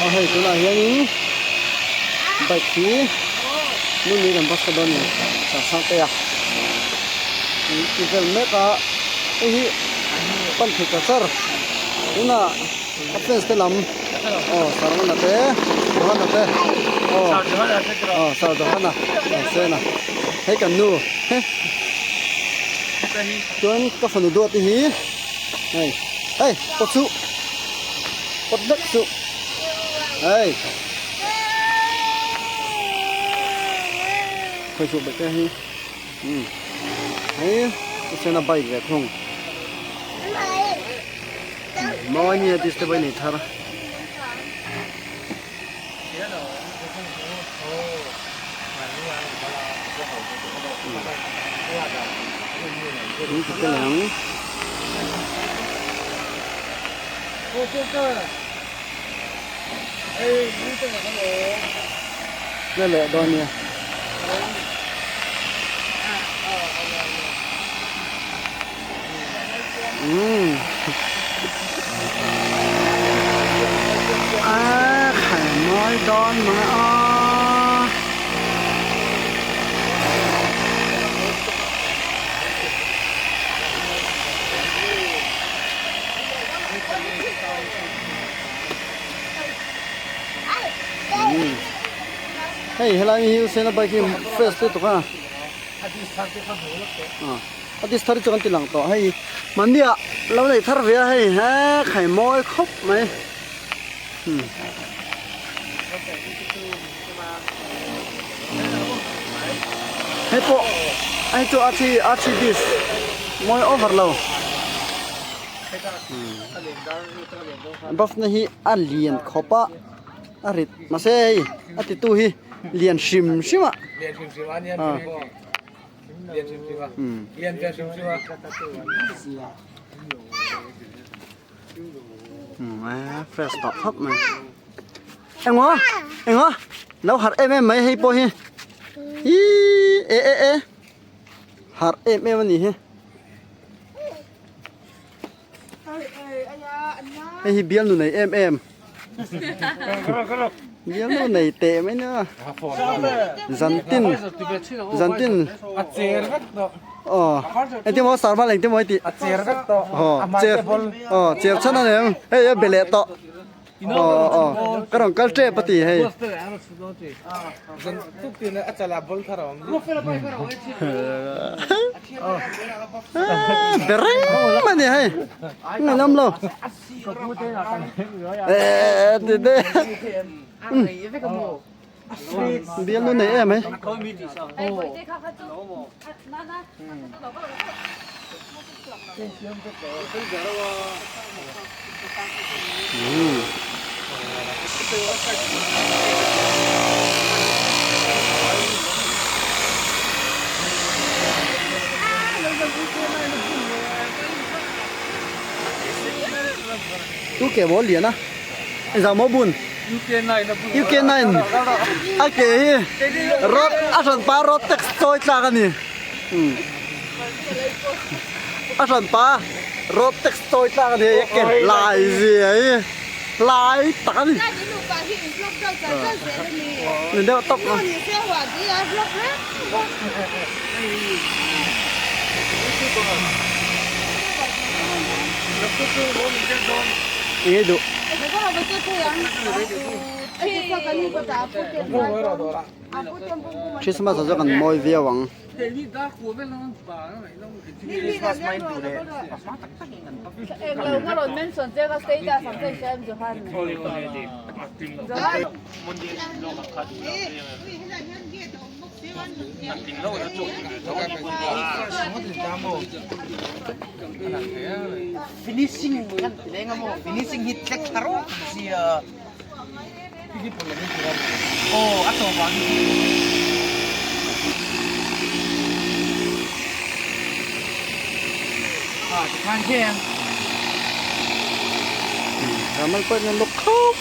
A hei tunah hianin bike hi nuni kan bus ka dawn ni Sangsangtea an ti vel mek a hei hi pan thei char char tunah a fans te lam aw Sarangana te Johana te aw aw Sir Johana aw Sena hei kan nu he chuan ka fanu duat te hi hei hei pawt suh pawt vek suh hei khawi suh bek te hi umm hei sena bike ve thung mawi nia display nei thar. Na leh dawn nia. Umm. A khai mawi dawn mang a. Hei helai hi Sena bike hi fresh lutuk a. A dis thar hi chu kan ti lang tawh hei mahni ah lo nei thar ve a hei he khai mawi khawp mai umm. Hei pawh hei chu a thi a thi dis mawi over lo bus na hi a lian khawp a a rit mahse hei a titu hi lian hrim hrim a. Fresh tawh khawp mai engmaw engmaw lo harh em em mai hei pawh hi ihh e e e harh em em a ni hi hei hi bialnu nei em em bialnu nei teh mai nia zantin zantin aw engtin maw sarmal engtin maw i tih aw cher aw cher chhan a ni em hei a be leh tawh. Aw aw ka rawn kal tep a ti hei. Be reng a ni hei nge lam lo eh ti te bialnu nei em hei. Tu ke maw lian a engzah maw bun UK9 a ke hi road a hran pa road tax chawi tlak a ni. A hran pa road tax chawi tlak a ni a ke lai zia hi lai tak a ni. Ni deuh tawp a. Eng duh. Christmas ah chuan kan mawi viau ang. Ramal pawh in an lawk khawp.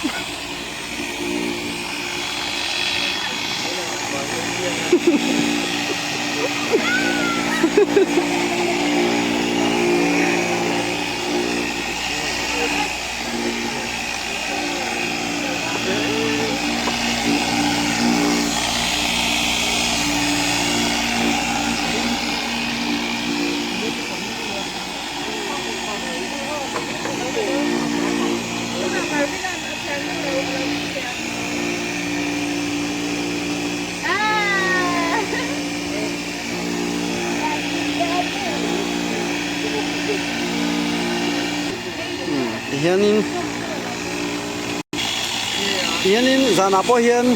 Tihianin zanah pawh hian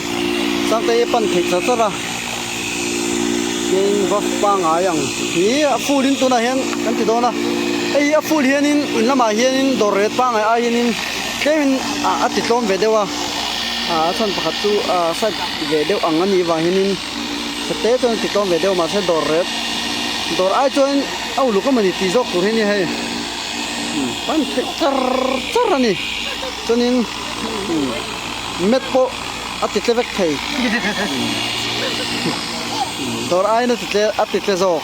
Sangtei a pan theih char char a, tin bus pangngai ang hi a full in tunah hian kan ti dawn a, hei hi a full hianin in lamah hianin dawr ret pangngai ai hianin tlemin a ti tlawm ve deuh a, a chhan pakhat chu side ve deuh ang a nih vang hianin chhete chuan a ti tlawm ve deuh a mahse dawr ret dawr ai chuan a uluk emawni tih zawk tur hi a ni hei pan theih char char a ni chuanin mat pawh a ti tle vek thei dawr aiin a ti tle a ti tle zawk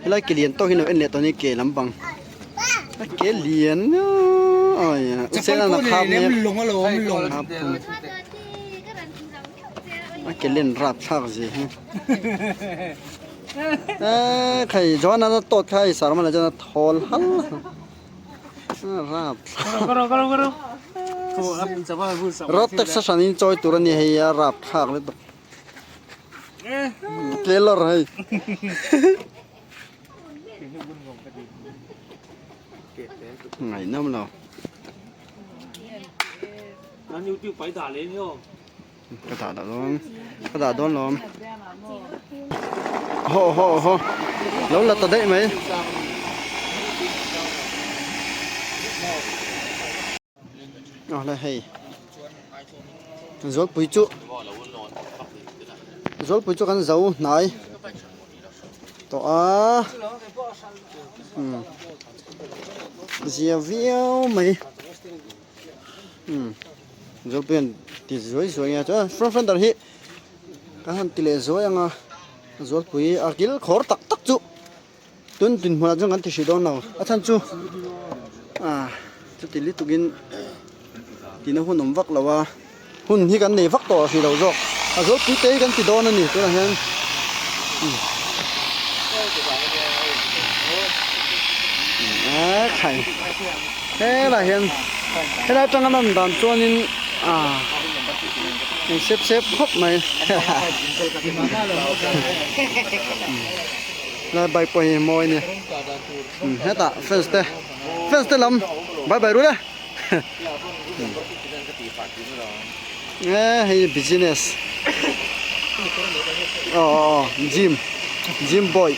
helai ke lian tawk hi lo en leh tawh a ni ke lampang a ke lian a ke len rapthlak zia hi eee khai John a tawt kha hei sarman ah chuan a thawl hal rapthlak road tax a hran in chawi tur a ni hei a rapthlak lutuk tlelawr hei. Ngaihnawm lo. Ka dah dah dawn ka dah dawn lawm. Haw haw haw lo la ta daih mai. Awle hei Zawlpui chu Zawlpui chu kan zo hnai tawh a umm zia viau mai umm Zawlpui an ti zuai zuai nge chuan front fender hi kan han ti leh zuai ang a Zawlpui a kil khawr tak tak chu. Tun dinhmunah chuan kan ti hrih dawn lo a chhan chu ah chuti lutukin tina hun awm vak lo a hun hi kan nei vak tawh hrih lo zawk a zawlpui te hi kan ti dawn a ni tunah hian eee khai helaiah hian helai atanga lan dan chuanin ah eng sep sep khawp mai. Lai bike pawh hi mawi a ni hetah fence te fence te lam bye bye rul e e hei business aw aw gym gym boy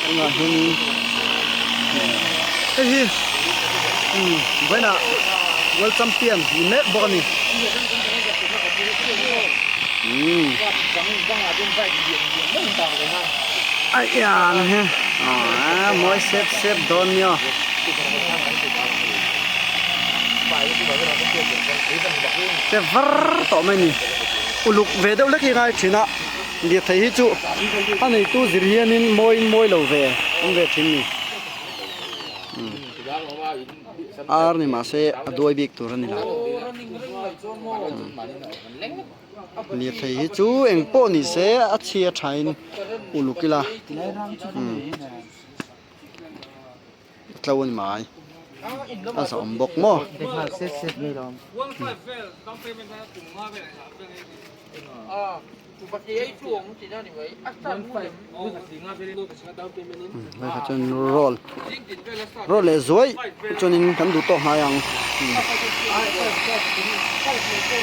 tunah hianin hei hi vawiinah world champion ni mek bawk a ni. A mawi sep sep dawn nia. Che var tawh mai ni. Uluk ve deuh hlek hi ngai thin a. Lirthei hi chu a neitu zir hianin mawiin mawi lo ve awm ve thin ni. Ar ni mahse a duai bik tur a ni lo. Lirthei hi chu eng pawh ni se a chhia thain uluk ila a tlo a ni mai a zahawm bawk maw. Hei kha chuan roll roll leh zuai chuanin kan duh tawk hnai ang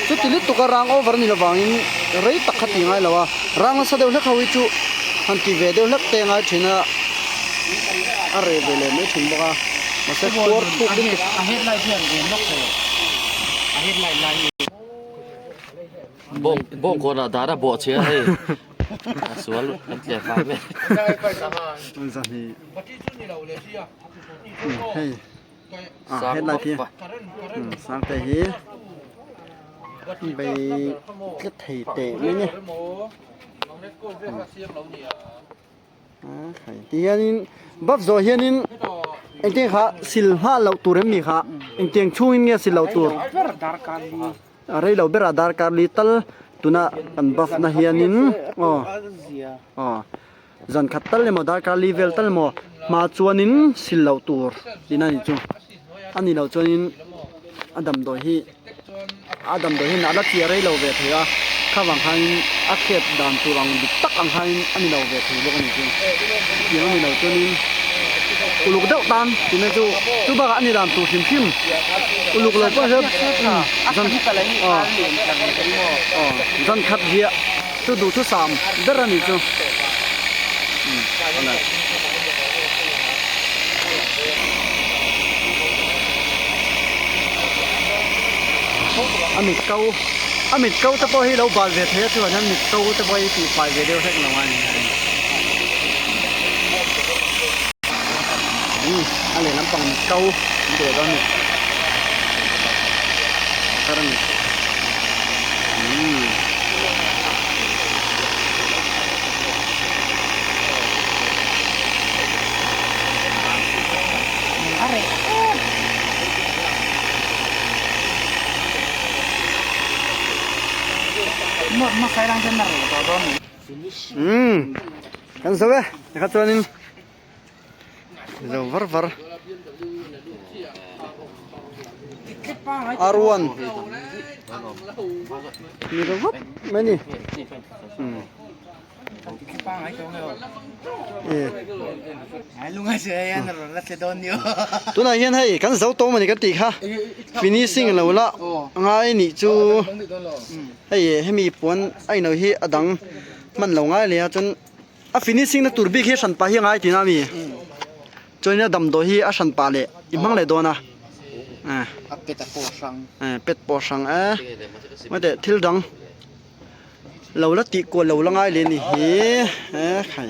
chuti lutuk a rang over a ni lovangin rei tak kha ti ngai lo a rang nasa deuh hlek ho hi chu han ti ve deuh hlek te a ngai thin a a reh ve leh mai thin bawk a mahse khuar thuk lutuk. Bawng bawng kawnah dar a bawh che a hei a sual kan tlem fai mai. Hei a headlight hi sangte hi bei tlat thei teh mai a ni. Ti hianin bus zawh hianin engtiang kha sil nghal loh tur em ni kha engtiang chhungin nge sil loh tur a rei lo berah darkar li tal tuna kan bus na hianin aw aw zan khat tal emaw darkar li vel tal emaw hma chuanin sil loh tur tihna a ni chu a nih loh chuanin a damdawi hi. A damdawi hian a la chiah rei lo ve thei a, kha vang khanin a hriat dan tur ang dik tak ang khanin a ni lo ve thei bawk a ni chu. Chutiang a ni lo chuanin Uluk deuh tan tihna chu chu bakah a ni dan tur hrim hrim uluk lo pawh hian zan aw zan khat riah chu duhthusam ber a ni chu. A mit ko a mit ko te pawh hi lo bal ve thei a chuan hian mit ko te pawh hi tih fai ve deuh hlek lo a ni. A lehlam pang mit ko an ti leh dawn a ni a thar a ni. Umm kan zo e tikha chuanin zo var var R1 ni ro vap mai ni umm. Tunah hian hei kan zo tawm a ni kan tih kha finishing lo la ngai nih chu hei hemi puan a ino hi a dang hman lo ngai leh a chuan a finishing na tur bik hi a hran pah hi a ngai tihna a mi chuanin a damdawi hi a hran pah leh i hmang leh dawn a pet pawh a hrang e maiteh thil dang. Lo la tih kual lo la ngai leh ni hi e khai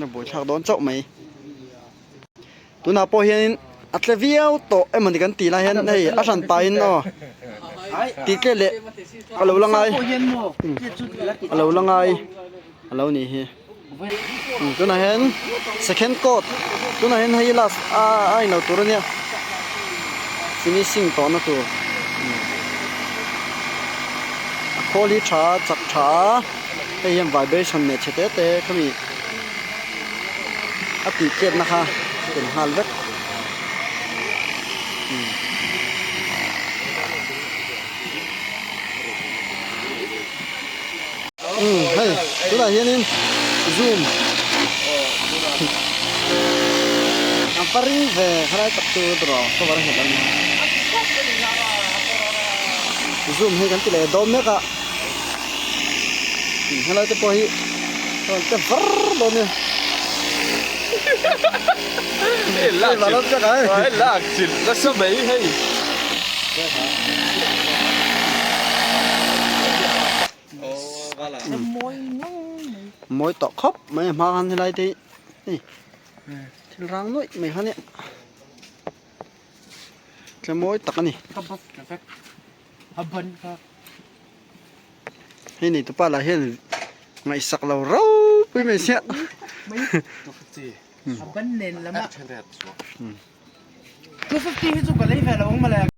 a buaithlak dawn chauh mai tunah pawh hianin a tle viau tawh emaw ni kan tih lai hian hei a hran pahin aw tih tle leh a lo la ngai a lo la ngai a lo nih hi tunah hian second coat tunah hian hei last a a inlo tur ania finishing tawhna tur a khawl hi tha a chak tha a hei hian vibration leh chhe te te khami a tih chetna kha tel nghal vek. Umm hei tunah hianin zoom a va ring ve khalai tak chu draw cover a nghet a ni zoom hi kan ti leh dawn mek a helai te pawh hi a rawn che var dawn nia hei vanram chak ah hei lak chilh nasa mai hei. Mawi tawh khawp mai a hma khan helai te hi hei thil rang nuaih mai kha nia tle mawi tak a ni hei nei tupa lah hian ngaihsak lo ropui mai sia